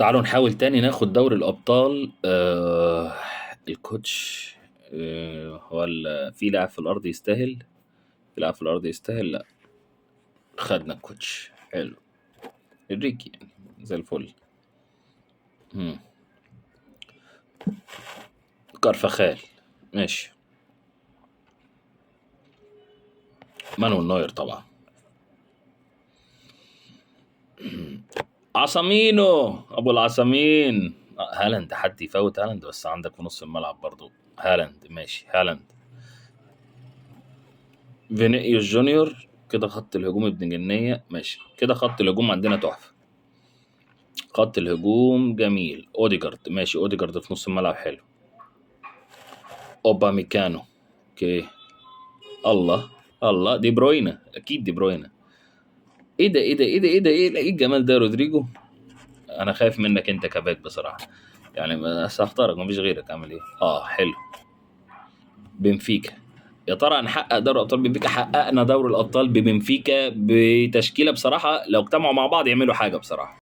تعالوا نحاول تاني ناخد دوري الابطال. ال coach، هو في لاعب في الارض يستاهل؟ في لاعب في الارض يستاهل؟ لا. خدنا ال coach، حلو. انريكي يعني زي الفل. مم. كارفاخال ماشي. مانويل نوير طبعا. عصامينو ابو العصامين. هالاند، حد يفوت هالاند؟ بس عندك في نص الملعب برضو هالاند، ماشي هالاند. فينيسيوس جونيور. كده خط الهجوم ابن جنية، ماشي. كده خط الهجوم عندنا تحفة، خط الهجوم جميل. اوديجارد ماشي، اوديجارد في نص الملعب حلو. اوباميكانو okay. الله الله، دي بروينا، اكيد دي بروينا. ايه ده ايه ده ايه ده ايه ده ايه ايه الجمال ده يا رودريجو؟ انا خايف منك انت كباك بصراحة يعني، بس هختارك مفيش غيرك. اعمل ايه؟ حلو. بنفيكا، يا ترى هنحقق دوري ابطال بنفيكا؟ حققنا دوري الابطال ببنفيكا بتشكيله بصراحة لو اجتمعوا مع بعض يعملوا حاجة بصراحة.